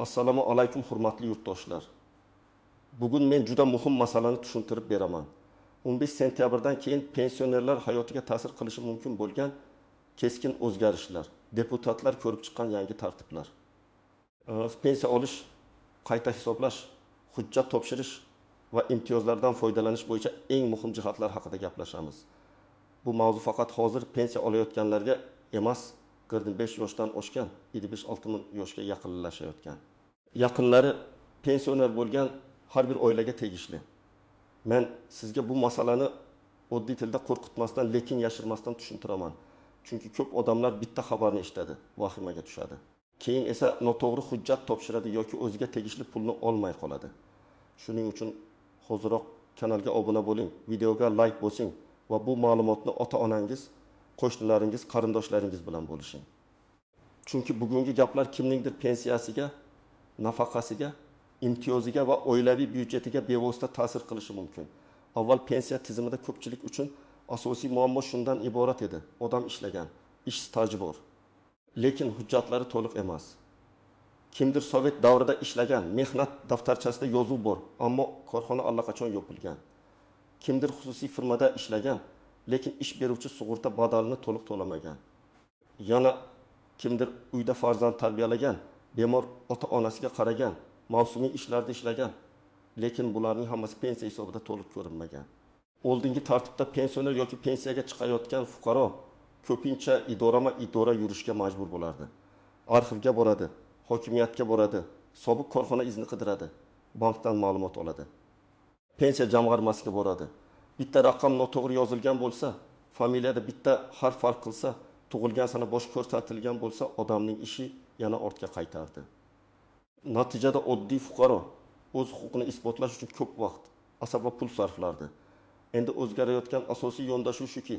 Assalomu alaykum, hurmatli yurtdoshlar. Bugun men juda muhim masalani tushuntirib beraman. 15 sentyabrdan keyin pensionerlar hayotiga ta'sir qilishi mumkin bo'lgan keskin o'zgarishlar, deputatlar ko'rib chiqqan yangi tartiblar. Pensiya olish, qayta hisoblash, hujjat topshirish va imtiyozlardan foydalanish bo'yicha eng muhim jihatlar haqida gaplashamiz. Bu mavzu faqat hozir pensiya olayotganlarga emas, 45 yoshdan oshgan, 55-6 ming yoshga yaqinlashayotgan, yaqinlari pensioner bo'lgan har bir oilaga tegishli. Men sizga bu masalani oddiy tilda qo'rqitmasdan, lekin yashirmasdan tushuntiraman. Chunki ko'p odamlar bitta xabarni eshitadi, vahimaga tushadi. Keyin esa noto'g'ri hujjat topshiradi yoki o'ziga tegishli pulni olmay qoladi. Shuning uchun hoziroq kanalga obuna bo'ling, videoga like bosing va bu ma'lumotni ota-onangiz, qo'shnilaringiz, qarindoshlaringiz bilan bo'lishing. Chunki bugungi gaplar kimningdir pensiyasiga, nafaqasiga, imtiyoziga va oilaviy byudjetiga bevosita ta'sir qilishi mumkin. Avval pensiya tizimida ko'pchilik uchun asosiy muammo shundan iborat edi. Odam ishlagan, ish staji bor, lekin hujjatlari to'liq emas. Kimdir sovet davrida ishlagan, mehnat daftarchasida yozuv bor, ammo korxona allaqachon yopilgan. Kimdir xususiy firmada ishlagan, lekin ish beruvchi sug'urta badalini to'liq to'lamagan. Yana kimdir uyda farzand tarbiyalagan, bemor ota-onasiga qaragan, mavsumiy ishlarda ishlagan, lekin bularning hammasi pensiya hisobida to'liq ko'rinmagan. Oldingi tartibda pensioner yoki pensiyaga chiqayotgan fuqaro ko'pincha idorama-idora yurishga majbur bo'lardi. Arxivga boradi, hokimiyatga boradi, sobiq korxona izni qidiradi, bankdan ma'lumot oladi. Pensiya jamg'armasiga boradi. Bitta raqam noto'g'ri yozilgan bo'lsa, familiyada bitta harf farq qilsa, tug'ilgan sana bosh ko'rsatilgan bo'lsa, odamning ishi yana ortga qaytardi. Natijada oddiy fuqaro o'z huquqini isbotlash uchun ko'p vaqt, asab va pul sarflardi. Endi o'zgarayotgan asosiy yondashuv shuki,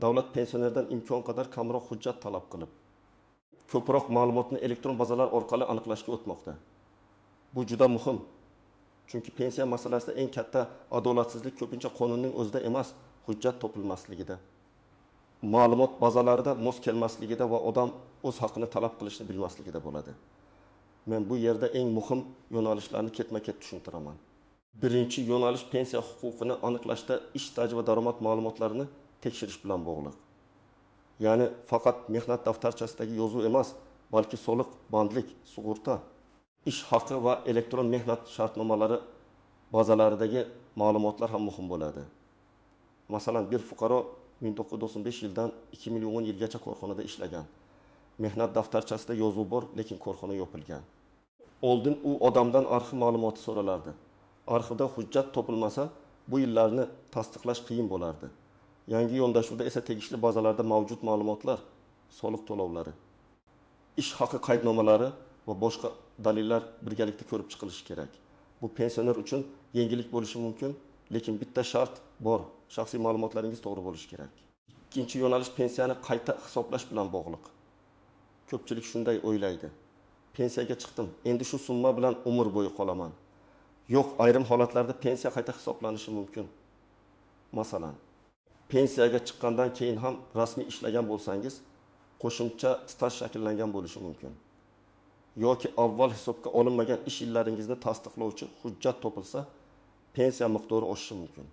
davlat pensionerdan imkon qadar kamroq hujjat talab qilib, ko'proq ma'lumotni elektron bazalar orqali aniqlashga o'tmoqda. Bu juda muhim. Chunki pensiya masalasida eng katta adolatsizlik ko'pincha qonunning o'zida emas, hujjat topilmasligida, ma'lumot bazalarida mos kelmasligida va odam o'z haqini talab qilishni bilmasligida bo'ladi. Men bu yerda eng muhim yo'nalishlarni ketma-ket tushuntiraman. Birinchi yo'nalish pensiya huquqini aniqlashda ish staji va daromad ma'lumotlarini tekshirish bilan bog'liq. Ya'ni faqat mehnat daftarchasidagi yozuv emas, balki soliq, bandlik, sug'urta, ish haqi va elektron mehnat shartnomalari bazalaridagi ma'lumotlar ham muhim bo'ladi. Masalan, bir fuqaro 1995 yildan 2010 yilgacha korxonada ishlagan. Mehnat daftarchasida yozuv bor, lekin korxona yopilgan. Oldin u odamdan arxiv ma'lumoti so'ralardi. Arxivda hujjat topilmasa, bu yillarni tasdiqlash qiyin bo'lardi. Yangi yondashuvda esa tegishli bazalarda mavjud ma'lumotlar, soliq to'lovlari, ish haqi qaydnomalari va boshqa dalillar birgalikda ko'rib chiqilishi kerak. Bu pensioner uchun yengillik bo'lishi mumkin, lekin bitta shart bor: shaxsiy ma'lumotlaringiz to'g'ri bo'lishi kerak. Ikkinchi yo'nalish pensiyani qayta hisoblash bilan bog'liq. Ko'pchilik shunday o'ylaydi. Pensiyaga chiqdim, endi shu summa bilan umr bo'yi qolaman. Yo'q, ayrim holatlarda pensiya qayta hisoblanishi mumkin. Masalan, pensiyaga chiqqandan keyin ham rasmiy ishlagan bo'lsangiz, qo'shimcha staj shakllangan bo'lishi mumkin. Yoki avval hisobga olinmagan ish yillaringizni tasdiqlovchi hujjat topilsa, pensiya miqdori oshishi mumkin.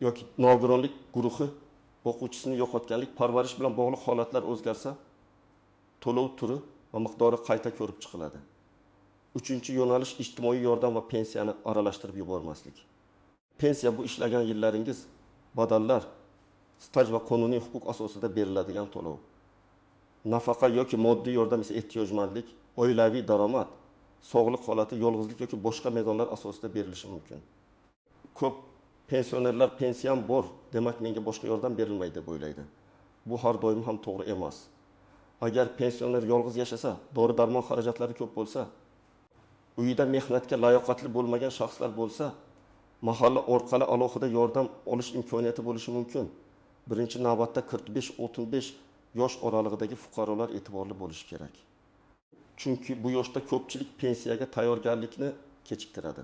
Yoki nogironlik guruhi boquvchisini yo'qotganlik, parvarish bilan bog'liq holatlar o'zgarsa, to'lov turi va miqdori qayta ko'rib chiqiladi. Uchinchi yo'nalish ijtimoiy yordam va pensiyani aralashtirib yubormaslik. Pensiya bu ishlagan yillaringiz, badallar, staj va qonuniy huquq asosida beriladigan to'lov. Nafaqa yoki moddiy yordam esa ehtiyojmandlik, oilaviy daromad, sog'liq holati, yolg'izlik yoki boshqa maydonlar asosida berilishi mumkin. Ko'p pensionerlar pensiyam bor, demak menga boshqa yordam berilmaydi deb o'ylaydi. Bu har doim ham to'g'ri emas. Agar pensioner yolg'iz yashasa, dori-darmon xarajatlari ko'p bo'lsa, uyida mehnatga layoqatli bo'lmagan shaxslar bo'lsa, mahalla orqali alohida yordam olish imkoniyati bo'lishi mumkin. Birinchi navbatda 45-35 yosh oralig'idagi fuqarolar e'tiborli bo'lishi kerak. Chunki bu yoshda ko'pchilik pensiyaga tayyorgarlikni kechiktiradi.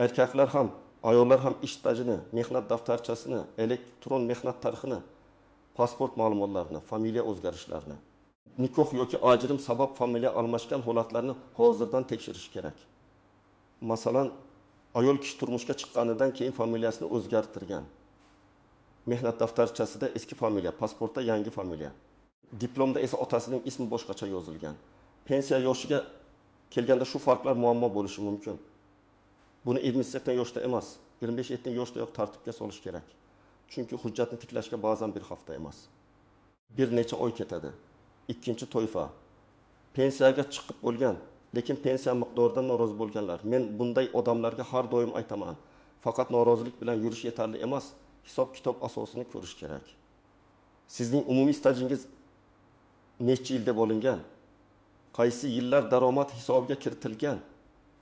Erkaklar ham, ayollar ham ish stajini, mehnat daftarchasini, elektron mehnat tarixini, pasport ma'lumotlarini, familiya o'zgarishlarini, Nikoh yoki ajrim sabab familiya almashgan holatlarni hozirdan tekshirish kerak. Masalan, ayol kishi turmushga chiqqanidan keyin familiyasini o'zgartirgan. Mehnat daftarchasida eski familiya, pasportda yangi familiya. Diplomda esa otasining ismi boshqacha yozilgan. Pensiya yoshiga kelganda shu farqlar muammo bo'lishi mumkin. Buni 28 yoshda emas, 25 yoshdayoq tartibga solish kerak. Chunki hujjatni tiklashga ba'zan bir hafta emas, bir necha oy ketadi. Ikkinchi toifa pensiyaga chiqib bo'lgan, lekin pensiya miqdoridan norozi bo'lganlar. Men bunday odamlarga har doim aytaman, faqat norozilik bilan yurish yetarli emas, hisob-kitob asosini ko'rish kerak. Sizning umumiy stajingiz necha yil deb olingan? Qaysi yillar daromad hisobiga kiritilgan?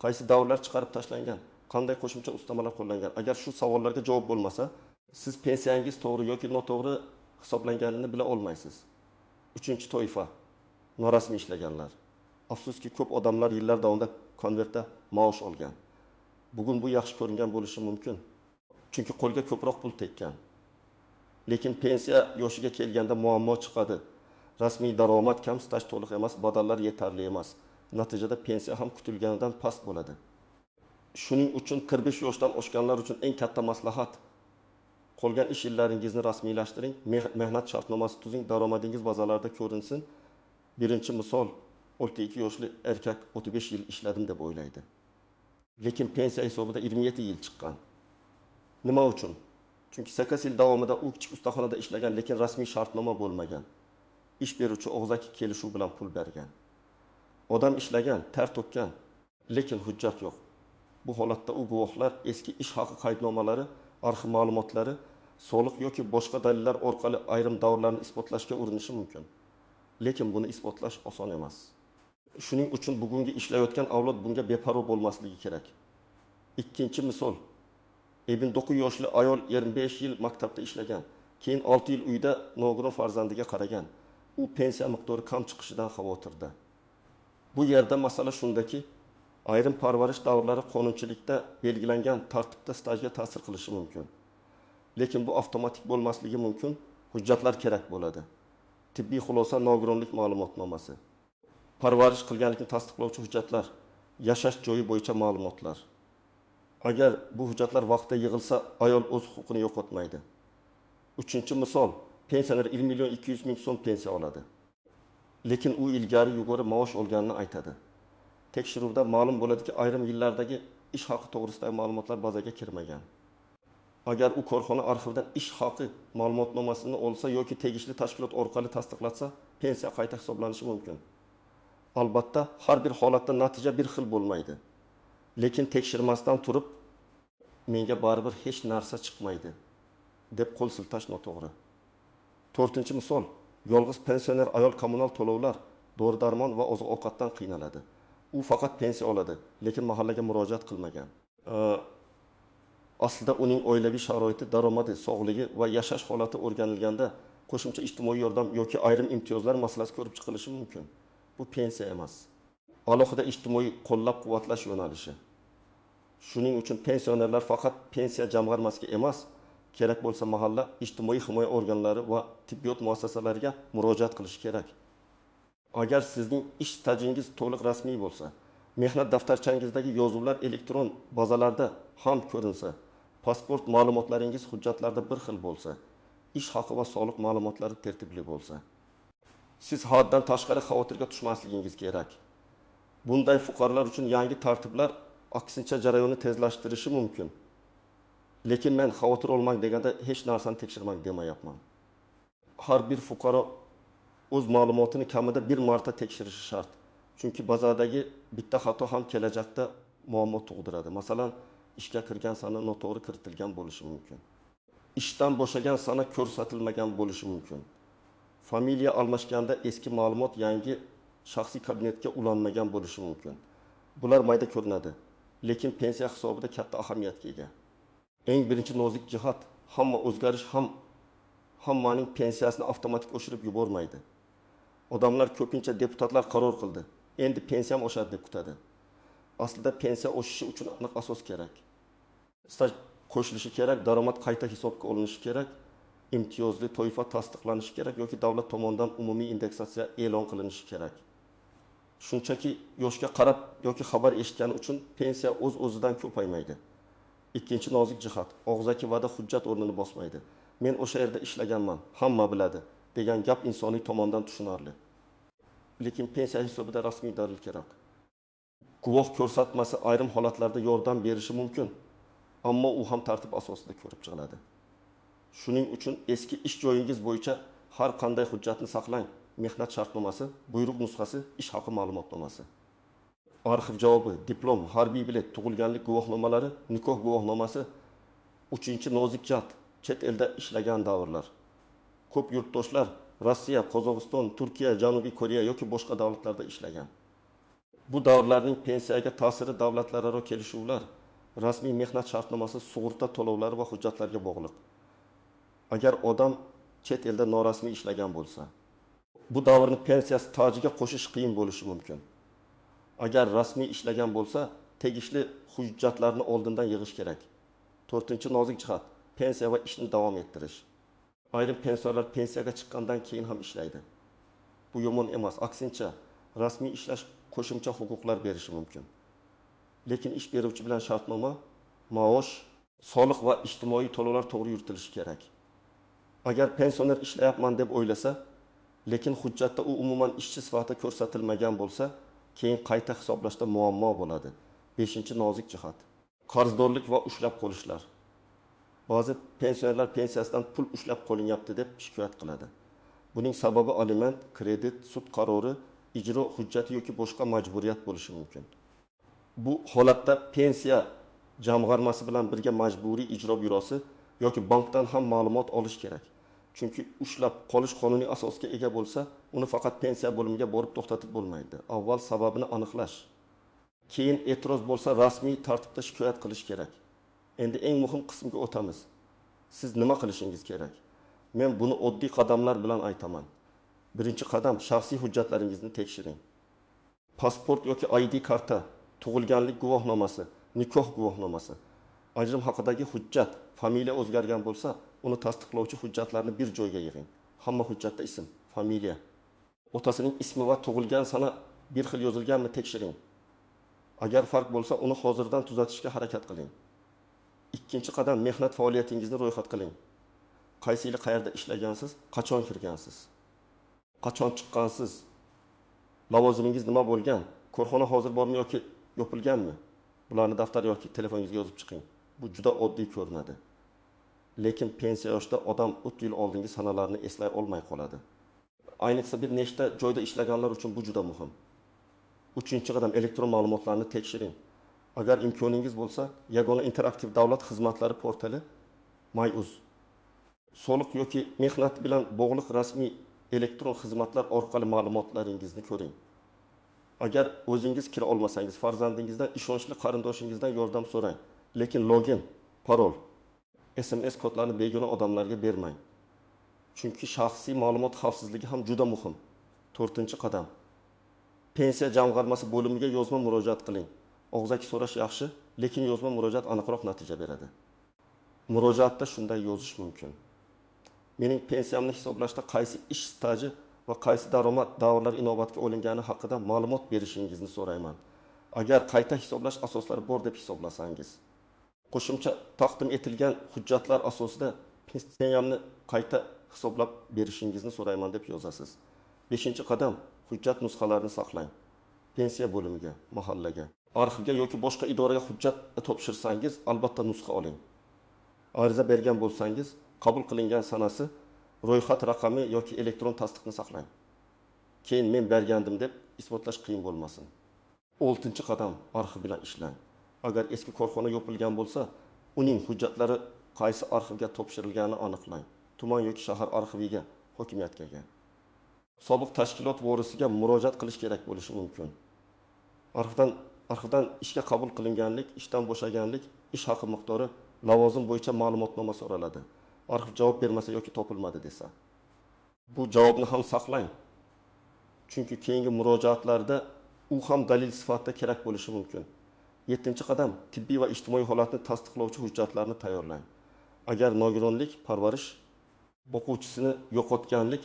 Qaysi davrlar chiqarib tashlangan? Qanday qo'shimcha ustamalar qo'llangan? Agar shu savollarga javob bo'lmasa, siz pensiyangiz to'g'ri yoki noto'g'ri hisoblanganini bila olmaysiz. Uchinchi toifa norasmiy ishlaganlar. Afsuski, ko'p odamlar yillar davomida konvertda maosh olgan. Bugun bu yaxshi ko'ringan bo'lishi mumkin, chunki qo'lga ko'proq pul tekkan. Lekin pensiya yoshiga kelganda muammo chiqadi. Rasmiy daromad kam, staj to'liq emas, badallar yetarli emas. Natijada pensiya ham kutilganidan past bo'ladi. Shuning uchun 45 yoshdan oshganlar uchun eng katta maslahat: qolgan ish yillaringizni rasmiylashtiring, mehnat shartnomasi tuzing, daromadingiz bazalarda ko'rinsin. Birinchi misol, 62 yoshli erkak 35 yil ishladim deb o'ylaydi. Lekin pensiya hisobida 27 yil chiqqan. Nima uchun? Chunki 8 yil davomida u kichik ustaxonada ishlagan, lekin rasmiy shartnoma bo'lmagan. Ish beruvchi og'zaki kelishuv bilan pul bergan. Odam ishlagan, ter to'kkan, lekin hujjat yo'q. Bu holatda u guvohlar eski ish haqi qaydnomalari, arxiv ma'lumotlari, soliq yoki boshqa dalillar orqali ayrim davrlarni isbotlashga urinishi mumkin. Lekin buni isbotlash oson emas. Shuning uchun bugungi ishlayotgan avlod bunga beparvo bo'lmasligi kerak. Ikkinchi misol, 59 yoshli ayol 25 yil maktabda ishlagan, keyin 6 yil uyda nogiron farzandiga qaragan. U pensiya miqdori kam chiqishidan xavotirda. Bu yerda masala shundaki, ayrim parvarish davrlari qonunchilikda belgilangan tartibda stajga ta'sir qilishi mumkin. Lekin bu avtomatik bo'lmasligi mumkin, hujjatlar kerak bo'ladi. Tibbiy xulosa, nogironlik ma'lumotnomasi, parvarish qilganlikni tasdiqlovchi hujjatlar, yashash joyi bo'yicha ma'lumotlar. Agar bu hujjatlar vaqtida yig'ilsa, ayol o'z huquqini yo'qotmaydi. Uchinchi misol, pensioner 1 200 000 so'm pensiya oladi. Lekin u ilgari yuqori maosh olganini aytadi. Tekshiruvda ma'lum bo'ladiki, ayrim yillardagi ish haqi to'g'risidagi ma'lumotlar bazaga kirmagan. Agar u korxona arxividan ish haqi ma'lumotnomasini olsa yoki tegishli tashkilot orqali tasdiqlatsa, pensiya qayta hisoblanishi mumkin. Albatta, har bir holatda natija bir xil bo'lmaydi. Lekin tekshirmasdan turib, menga baribir hech narsa chiqmaydi deb qo'l siltash noto'g'ri. To'rtinchi misol, yolg'iz pensioner ayol kommunal to'lovlar, dori-darmon va oziq-ovqatdan qiynaladi. U faqat pensiya oladi, lekin mahallaga murojaat qilmagan. Aslida uning oilaviy sharoiti, daromadi, sog'ligi va yashash holati o'rganilganda qo'shimcha ijtimoiy yordam yoki ayrim imtiyozlar masalasi ko'rib chiqilishi mumkin. Bu pensiya emas. Alohida ijtimoiy qo'llab-quvvatlash yo'nalishi. Shuning uchun pensionerlar faqat pensiya jamg'armasiga emas, kerak bo'lsa mahalla, ijtimoiy himoya organlari va tibbiyot muassasalariga murojaat qilish kerak. Agar sizning ish stajingiz to'liq rasmiy bo'lsa, mehnat daftarchangizdagi yozuvlar elektron bazalarda ham ko'rinsa, pasport ma'lumotlaringiz hujjatlarda bir xil bo'lsa, ish haqi va soliq ma'lumotlari tertibli bo'lsa, siz haddan tashqari xavotirga tushmasligingiz kerak. Bunday fuqarolar uchun yangi tartiblar aksincha jarayonni tezlashtirishi mumkin. Lekin men xavotir olmang deganda hech narsani tekshirmang demayapman. Har bir fuqaro o'z ma'lumotini kamida bir marta tekshirishi shart. Chunki bazadagi bitta xato ham kelajakda muammo tug'diradi. Masalan, ishga kirgan sana noto'g'ri kiritilgan bo'lishi mumkin. Ishdan bo'shagan sana ko'rsatilmagan bo'lishi mumkin. Familiya almashganda eski ma'lumot yangi shaxsiy kabinetga ulanmagan bo'lishi mumkin. Bular mayda ko'rinadi, lekin pensiya hisobida katta ahamiyatga ega. Eng birinchi nozik jihat, hamma o'zgarish ham hammaning pensiyasini avtomatik oshirib yubormaydi. Odamlar ko'pincha deputatlar qaror qildi, endi pensiyam oshadi deb kutadi. Aslida pensiya oshishi uchun aniq asos kerak. Staj qo'shilishi kerak, daromad qayta hisobga olinishi kerak, imtiyozli toifa tasdiqlanishi kerak yoki davlat tomonidan umumiy indeksatsiya e'lon qilinishi kerak. Shunchaki yoshga qarab yoki xabar eshitgani uchun pensiya o'z-o'zidan ko'paymaydi. Ikkinchi nozik jihat: og'zaki va'da hujjat o'rnini bosmaydi. "Men o'sha yerda ishlaganman, hamma biladi" degan gap insoniy tomondan tushunarli. Lekin pensiya hisobida rasmiy dalil kerak. Guvoh ko'rsatmasi ayrim holatlarda yordam berishi mumkin, ammo u ham tartib asosida ko'rib chiqiladi. Shuning uchun eski ish joyingiz bo'yicha har qanday hujjatni saqlang: mehnat shartnomasi, buyruq nusxasi, ish haqi ma'lumotnomasi. Arxiv javobi, diplom, harbiy bilet, tug'ilganlik guvohnomalari, nikoh guvohnomasi. Uchinchi nozik jihat: chet elda ishlagan davrlar. Ko'p yurtdoshlar Rossiya, Qozog'iston, Turkiya, Janubiy Koreya yoki boshqa davlatlarda ishlagan. Bu davrlarning pensiyaga ta'siri davlatlararo kelishuvlar, rasmiy mehnat shartnomasi, sug'urta to'lovlari va hujjatlarga bog'liq. Agar odam chet elda norasmiy ishlagan bo'lsa, bu davrni pensiya stajiga qo'shish qiyin bo'lishi mumkin. Agar rasmiy ishlagan bo'lsa, tegishli hujjatlarni oldindan yig'ish kerak. To'rtinchi nozik jihat: pensiya va ishni davom ettirish. Ayrim pensionerlar pensiyaga chiqqandan keyin ham ishlaydi. Bu yomon emas, aksincha, rasmiy ishlash qo'shimcha huquqlar berishi mumkin. Lekin ish beruvchi bilan shartnoma, maosh, soliq va ijtimoiy to'lovlar to'g'ri yuritilishi kerak. Agar pensioner ishlayapman deb o'ylasa, lekin hujjatda u umuman ishchi sifatida ko'rsatilmagan bo'lsa, keyin qayta hisoblashda muammo bo'ladi. Beshinchi nozik jihat: qarzdorlik va ushlab qolishlar. Ba'zi pensionerlar pensiyasidan pul ushlab qolinyapti deb shikoyat qiladi. Buning sababi aliment, kredit, sud qarori, ijro hujjati yoki boshqa majburiyat bo'lishi mumkin. Bu holatda pensiya jamg'armasi bilan birga majburiy ijro byurosi yoki bankdan ham ma'lumot olish kerak. Chunki ushlab qolish qonuniy asosga ega bo'lsa, uni faqat pensiya bo'limiga borib to'xtatib bo'lmaydi. Avval sababini aniqlash, keyin e'tiroz bo'lsa rasmiy tartibda shikoyat qilish kerak. Endi eng muhim qismga o'tamiz. Siz nima qilishingiz kerak? Men buni oddiy qadamlar bilan aytaman. Birinchi qadam: shaxsiy hujjatlaringizni tekshiring. Pasport yoki ID karta, tug'ilganlik guvohnomasi, nikoh guvohnomasi, ajrim haqidagi hujjat, familiya o'zgargan bo'lsa, uni tasdiqlovchi hujjatlarni bir joyga yig'ing. Hamma hujjatda ism, familiya, otasining ismi va tug'ilgan sana bir xil yozilganmi tekshiring. Agar farq bo'lsa, uni hozirdan tuzatishga harakat qiling. Ikkinchi qadam: mehnat faoliyatingizni ro'yxat qiling. Qaysi yili qayerda ishlagansiz, qachon kirgansiz, qachon chiqqansiz, lavozimingiz nima bo'lgan, korxona hozir bormi yoki yopilganmi? Bularni daftar yoki telefoningizga yozib chiqing. Bu juda oddiy ko'rinadi. Lekin pensiya yoshida odam 30 yil oldingi sanalarni eslay olmay qoladi. Ayniqsa bir nechta joyda ishlaganlar uchun bu juda muhim. Uchinchi qadam: elektron ma'lumotlarni tekshiring. Agar imkoningiz bo'lsa, yagona interaktiv davlat xizmatlari portali MyUz, soliq yoki mehnat bilan bog'liq rasmiy elektron xizmatlar orqali ma'lumotlaringizni ko'ring. Agar o'zingiz kira olmasangiz, farzandingizdan, ishonchli qarindoshingizdan yordam so'rang. Lekin login, parol, SMS kodlarini begona odamlarga bermang. Chunki shaxsiy ma'lumot xavfsizligi ham juda muhim. To'rtinchi qadam: pensiya jamg'armasi bo'limiga yozma murojaat qiling. Og'zaki so'rash yaxshi, lekin yozma murojaat aniqroq natija beradi. Murojaatda shunday yozish mumkin: Mening pensiyamni hisoblashda qaysi ish staji va qaysi daromad davrlari inobatga olingani haqida ma'lumot berishingizni so'rayman. Agar qayta hisoblash asoslari bor deb hisoblasangiz, qo'shimcha taqdim etilgan hujjatlar asosida pensiyamni qayta hisoblab berishingizni so'rayman deb yozasiz. Beshinchi qadam: hujjat nusxalarini saqlang. Pensiya bo'limiga, mahallaga, arxivga yoki boshqa idoraga hujjat topshirsangiz, albatta nusxa oling. Ariza bergan bo'lsangiz, qabul qilingan sanasi, ro'yxat raqami yoki elektron tasdiqni saqlang. Keyin men bergandim deb isbotlash qiyin bo'lmasin. Oltinchi qadam: arxiv bilan ishlang. Agar eski korxona yopilgan bo'lsa, uning hujjatlari qaysi arxivga topshirilganini aniqlang. Tuman yoki shahar arxiviga, hokimiyatga. Sobiq tashkilot vorisiga murojaat qilish kerak bo'lishi mumkin. Arxivdan ishga qabul qilinganlik, ishdan bo'shaganlik, ish haqi miqdori, lavozim bo'yicha ma'lumotnoma so'raladi. Arxiv javob bermasa yoki topilmadi desa, bu javobni ham saqlang. Chunki keyingi murojaatlarda u ham dalil sifatida kerak bo'lishi mumkin. Yettinchi qadam: tibbiy va ijtimoiy holatni tasdiqlovchi hujjatlarni tayyorlang. Agar nogironlik, parvarish, O'quvchisini yo'qotganlik,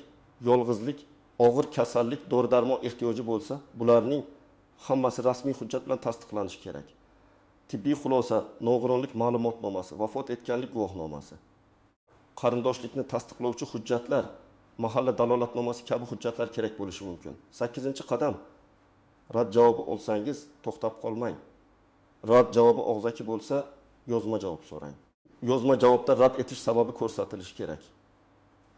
yolg'izlik, og'ir kasallik, dori-darmon ehtiyoji bo'lsa, bularning hammasi rasmiy hujjat bilan tasdiqlanishi kerak. Tibbiy xulosa, nogironlik ma'lumotnomasi, vafot etganlik guvohnomasi, qarindoshlikni tasdiqlovchi hujjatlar, mahalla dalolatnomasi kabi hujjatlar kerak bo'lishi mumkin. 8 qadam. Rad javobi olsangiz to'xtab qolmang. Rad javobi og'zaki bo'lsa, yozma javob so'rang. Yozma javobda rad etish sababi ko'rsatilishi kerak.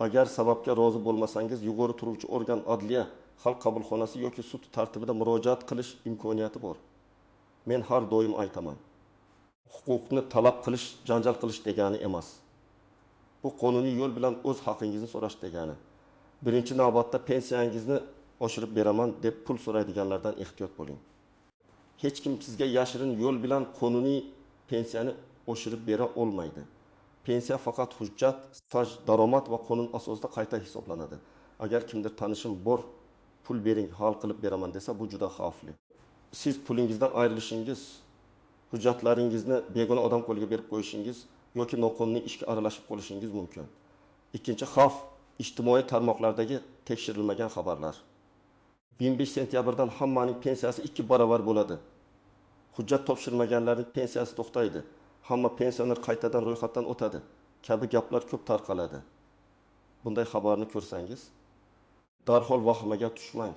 Agar sababga rozi bo'lmasangiz, yuqori turuvchi organ, adliya, xalq qabulxonasi yoki sud tartibida murojaat qilish imkoniyati bor. Men har doim aytaman, huquqni talab qilish janjal qilish degani emas. Bu qonuniy yo'l bilan o'z haqingizni so'rash degani. Birinchi navbatda pensiyangizni oshirib beraman deb pul so'raydiganlardan ehtiyot bo'ling. Hech kim sizga yashirin yo'l bilan qonuniy pensiyani oshirib bera olmaydi. Pensiya faqat hujjat, staj, daromad va qonun asosida qayta hisoblanadi. Agar kimdir tanishim bor, pul bering, hal qilib beraman desa, bu juda xavfli. Siz pulingizdan ayrilishingiz, hujjatlaringizni begona odam qo'liga berib qo'yishingiz yoki noqonuniy ishga aralashib qolishingiz mumkin. Ikkinchi xavf ijtimoiy tarmoqlardagi tekshirilmagan xabarlar. 25 sentyabrdan hammaning pensiyasi 2 barobar bo'ladi. Hujjat topshirmaganlarning pensiyasi to'xtaydi. Hamma pensioner qaytadan ro'yxatdan o'tadi kabi gaplar ko'p tarqaladi. Bunday xabarni ko'rsangiz, darhol vahimaga tushmang.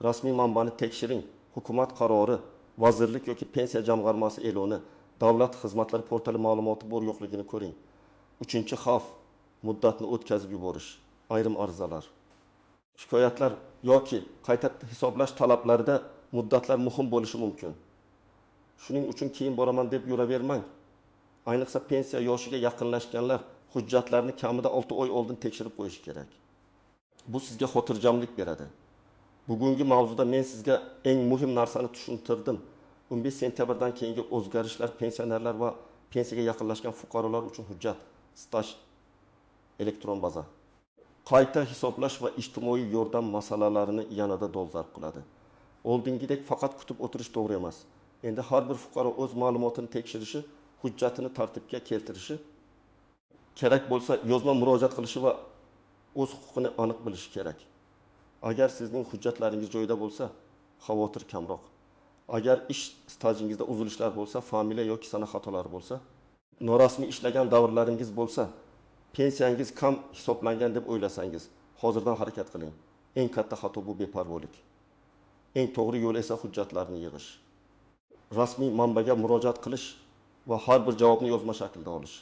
Rasmiy manbani tekshiring. Hukumat qarori, vazirlik yoki pensiya jamg'armasi e'loni, davlat xizmatlari portali ma'lumoti bor yo'qligini ko'ring. 3 xavf muddatni o'tkazib yuborish, ayrim arizalar, shikoyatlar yoki qayta hisoblash talablarida muddatlar muhim bo'lishi mumkin. Shuning uchun keyin boraman deb yuravermang. Ayniqsa pensiya yoshiga yaqinlashganlar hujjatlarni kamida 6 oy oldin tekshirib qo'yish kerak. Bu sizga xotirjamlik beradi. Bugungi mavzuda men sizga eng muhim narsani tushuntirdim. 15 sentyabrdan keyingi o'zgarishlar pensionerlar va pensiyaga yaqinlashgan fuqarolar uchun hujjat, staj, elektron baza, qayta hisoblash va ijtimoiy yordam masalalarini yanada dolzarb qiladi. Oldingidek faqat kutib o'tirish to'g'ri emas. Endi har bir fuqaro o'z ma'lumotini tekshirishi, hujjatini tartibga keltirishi, kerak bo'lsa yozma murojaat qilishi va o'z huquqini aniq bilishi kerak. Agar sizning hujjatlaringiz joyida bo'lsa, xavotir kamroq. Agar ish stajingizda uzilishlar bo'lsa, familiya yoki sana xatolari bo'lsa, norasmiy ishlagan davrlaringiz bo'lsa, pensiyangiz kam hisoblangan deb o'ylasangiz, hozirdan harakat qiling. Eng katta xato bu beparvolik. Eng to'g'ri yo'l esa hujjatlarni yig'ish. Rasmiy manbaga murojaat qilish va har bir javobni yozma shaklda olish.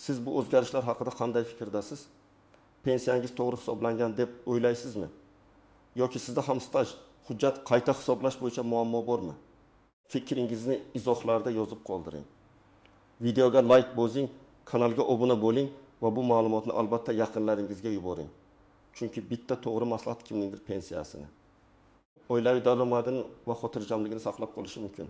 Siz bu o'zgarishlar haqida qanday fikrdasiz? Pensiyangiz to'g'ri hisoblangan deb o'ylaysizmi? Yoki sizda ham staj, hujjat qayta hisoblash bo'yicha muammo bormi? Fikringizni izohlarda yozib qoldiring. Videoga like bosing, kanalga obuna bo'ling va bu ma'lumotni albatta yaqinlaringizga yuboring. Chunki bitta to'g'ri maslahat kimningdir pensiyasini, oilaviy daromadini va xotirjamligini saqlab qolishi mumkin.